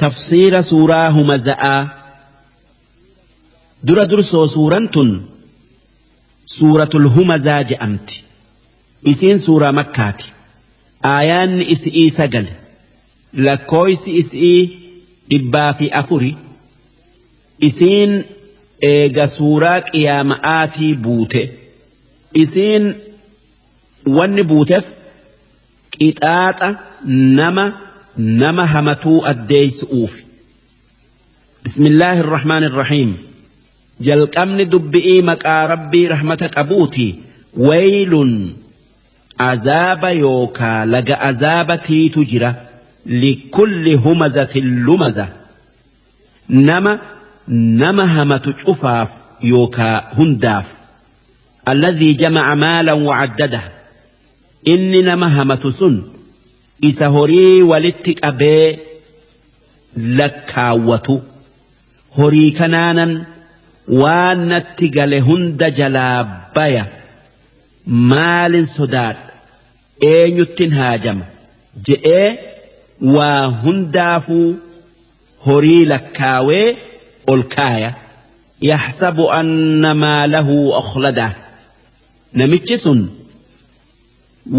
Tafsiira suuraa humaza'aa. Dura dursoo suuraan tun suuratul humazaa je'amti. Isiin suuraa Makkaati. Aayaanni isi'ii 9, lakkooysi isi'ii 104. Isiin eega suuraa qiyaama'aatii buute. Isiin wanni buutef qixaaxa nama nama hamatuu addeeysu'uufi. Bismillaahi irrahmaani irrahiim. Jalqabni dubbi'ii maqaa Rabbii rahmata qabuuti. Waylun, azaaba yookaa laga azaabatiitu jira, likulli humazatin lumaza, nama nama hamatu cufaaf yookaa hundaaf. Alladhii jama'a maalan wa'addada, inni nama hamatu sun isa horii walitti qabee lakkaawwatu, horii kanaanan waan natti gale hunda jalaa baya, maalin sodaadha, eenyuttin haajama je'ee waa hundaafuu horii lakkaawee ol kaaya. Yaxsabu anna maalahu akhlada, namichi sun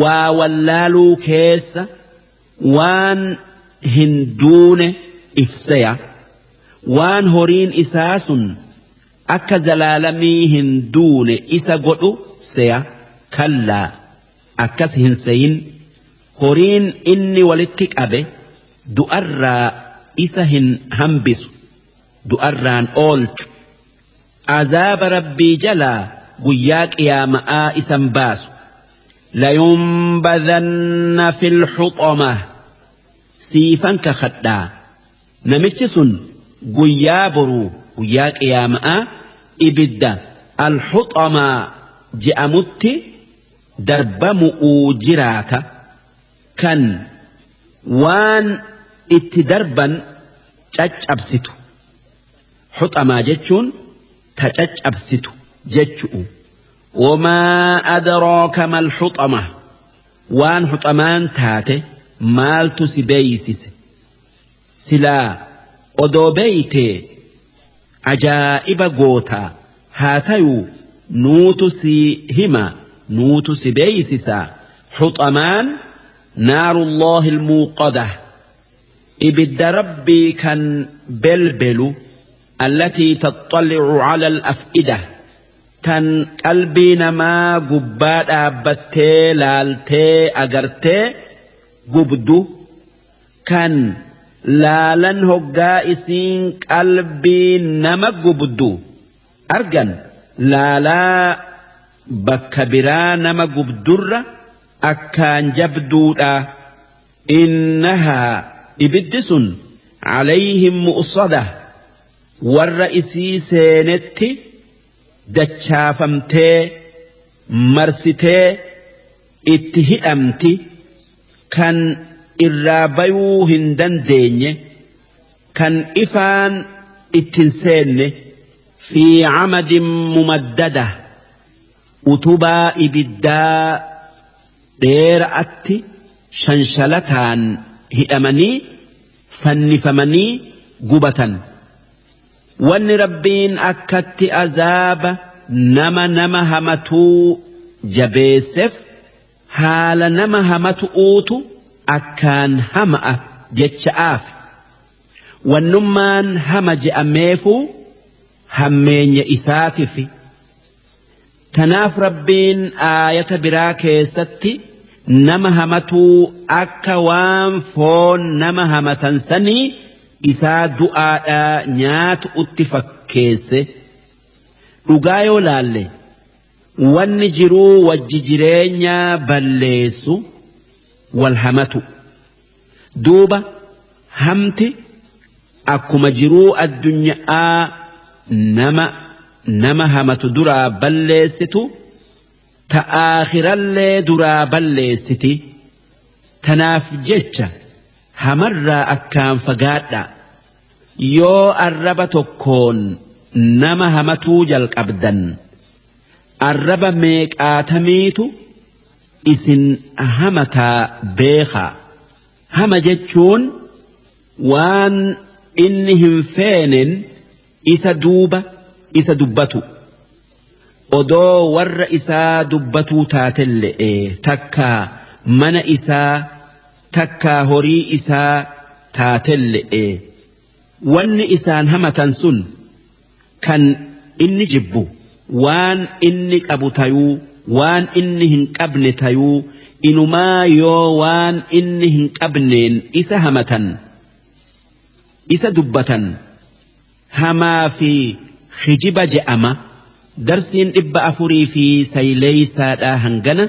waa wallaaluu keessa waan hin duune ifseya, waan horiin isaa sun akka zalaalamii hin duune isa godhu seya. Kallaa, akkas hin seyin. Horiin inni walitti qabe du'arraa isa hin hambisu, du'arraan oolchu, azaaba Rabbii jalaa guyyaa qiyaama'aa isan baasu. Layunbadhanna fil huxama, siifan kakadhaa, namichi sun guyyaa boruu, guyyaa qiyaama'aa, ibidda alhuxamaa je'amutti darbamu'uu jiraata, kan waan itti darban caccabsitu. Huxamaa jechuun ta caccabsitu jechu'u. Wamaa adraaka mal huxama, waan huxamaan taate maaltu si beeysise? Silaa odoo beeytee ajaa'iba gootaa. Haa tayuu nuutu si hima, nuutu si beeysisa. Huxamaan naarullahi almuuqada, ibidda Rabbii kan belbelu, allatii taxxali'u cala al-af'ida, tan qalbii namaa gubbaa dhaabbattee laaltee agartee gubdu, kan laalan hoggaa isiin qalbii nama gubdu argan laalaa bakka biraa nama gubdurra akkaan jabduudha. Innahaa, ibiddi sun, calayhim mu'sada, warra isii seenetti dachaafamtee marsitee itti hidhamti, kan irraa bayuu hin dandeenye, kan ifaan itti hin seenne. Fi camadin mumaddada, utubaa ibiddaa dheera'atti shanshalataan hidhamanii fannifamanii gubatan. Wanni Rabbiin akkatti azaaba nama nama hamatuu jabeessef haala nama hamatu'uutu akkaan hama'a jecha'aaf. Wannummaan hama je'ameefuu hammeenya isaatifi. Tanaaf Rabbiin aayata biraa keessatti nama hamatuu akka waan foon nama hamatan sanii isaa du'aadhaa nyaatu'utti fakkeesse. Dhugaa yoo laalle wanni jiruu wajji jireenyaa balleessu wal hamatu. Duuba hamti akkuma jiruu addunya'aa nama nama hamatu duraa balleessitu ta aakhirallee duraa balleessiti. Tanaaf jecha hamarraa akkaan fagaadhaa. Yoo arraba tokkoon nama hamatuu jalqabdan arraba meeqaatamiitu isin hamataa beekaa. Hama jechuun waan inni hin feenen isa duuba isa dubbatu. Odoo warra isaa dubbatuu taatelle'e takkaa mana isaa takkaa horii isaa taatelle'e wanni isaan hamatan sun kan inni jibbu waan inni qabu tayuu waan inni hin qabne tayuu inumaa yoo waan inni hin qabneen isa hamatan isa dubbatan hamaa fi hijiba je'ama. Darsiin 409dhaa hangana.